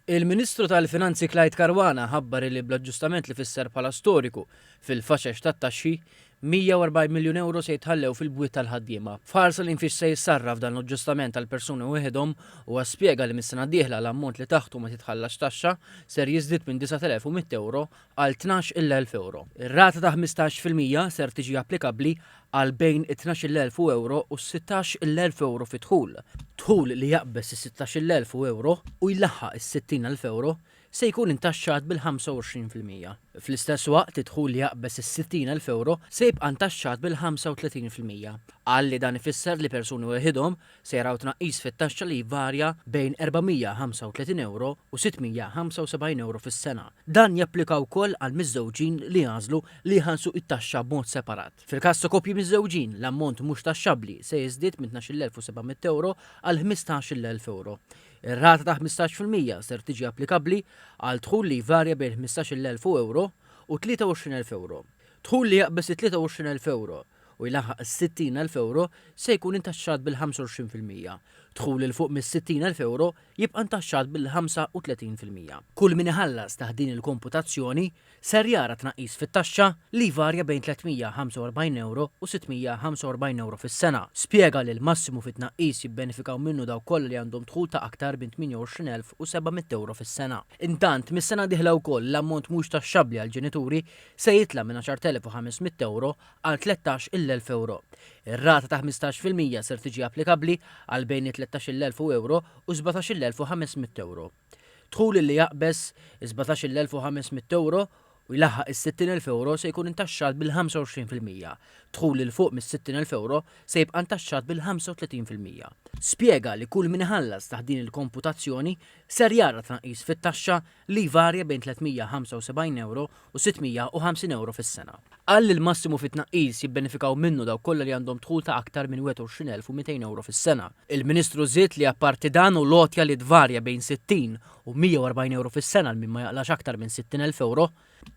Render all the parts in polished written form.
Il-Ministru tal-Finanzi Clyde Caruana ħabbar illi bl-aġġustament li fisser bħala storiku fil-faxex tat-taxxi, 140 miljun ewro se jitħallew fil-bwiet tal-ħaddiema. F'ħarsa lejn fiex se jissarraf dan l-aġġustament għal persuni weħidhom, huwa spjega li mis-sena d-dieħla l-ammont li taħtu ma titħallasx taxxa ser jiżdied minn 9,100 ewro għal 12,000 ewro. Ir-rata ta' 15% ser tiġi applikabbli għal bejn it-12,000 ewro u s-16,000 ewro fi dħul. Dħul li jaqbeż is-16,000 ewro u jlaħħaq is-60,000 ewro se jkun intaxxat bil-25%. Fl-istess waqt, id-dħul li jaqbeż is-60,000 ewro se jibqa' ntaxxat bil-35%. Qal li dan ifisser li persuni weħidhom se jaraw tnaqqis fit-taxxa li jvarja bejn 435 ewro u 675 ewro fis-sena. Dan japplika wkoll għal miżżewġin li jagħżlu li jħallsu t-taxxa b'mod separat. Fil-każ ta' koppji miżżewġin, l-ammont mhux taxxabbli se jiżdied minn 12,700 ewro għal 15,000 ewro. Ir-rata ta' 15% ser tiġi applikabbli għal dħul li jvarja bejn 15,000 ewro u 23,000 ewro. Dħul li jaqbeż it-23,000 ewro u jlaħħaq is-60,000 ewro se jkun intaxxat bil-25%. Dħul 'il fuq mis-60,000 ewro jibqa' ntaxxat bil-35%. Kull min iħallas taħt din il-komputazzjoni ser jara tnaqqis fit-taxxa li jvarja bejn 345 ewro u 645 ewro fis-sena. Spjega li l-massimu fit-tnaqqis jibbenefikaw minnu dawk kollha li għandhom dħul ta' aktar minn 28,700 ewro fis-sena. Intant, mis-sena d-dieħla wkoll l-ammont mhux taxxabbli għall-ġenituri se jitla' minn 10,500 ewro għal 13,000 ewro. Ir-rata ta' 15% ser tiġi applikabbli għal bejn it-13,000 ewro u 17,500 ewro. Dħul li jaqbeż is-17,500 ewro u jlaħħaq is-60,000 ewro se jkun intaxxat bil-25%. Dħul 'il fuq mis-60,000 ewro se jibqa' ntaxxat bil-35%. Spjega li kull min iħallas taħt din il-komputazzjoni ser jara tnaqqis fit-taxxa li jvarja bejn 375 ewro u 650 ewro fis-sena. Qal li l-massimu fit-tnaqqis jibbenefikaw minnu dawk kollha li għandhom dħul ta' aktar minn 21,200 ewro fis-sena. Il-Ministru żied li apparti dan u l-għotja li tvarja bejn 60 u 140 ewro fis-sena għal min ma jaqlax aktar minn 60,000 ewro,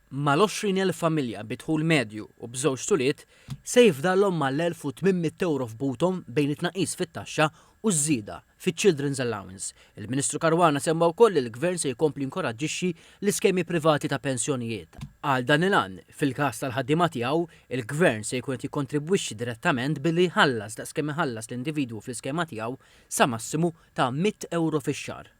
mal-20,000 familja bi dħul medju u b'żewġt ulied se jifdalhom mal-1,800 ewro f'buthom bejn it-tnaqqis fit-taxxa u ż-żieda fiċ-Children's Allowance. Il-Ministru Caruana semma wkoll li l-Gvern se jkompli jinkoraġġixxi l-iskemi privati ta' pensjonijiet. Għal dan il-għan, fil-każ tal-ħaddiema tiegħu, il-Gvern se jkun qed jikkontribwixxi direttament billi jħallas daqskemm iħallas l-individwu fl-iskema tiegħu sa massimu ta' €100 fix-xahar.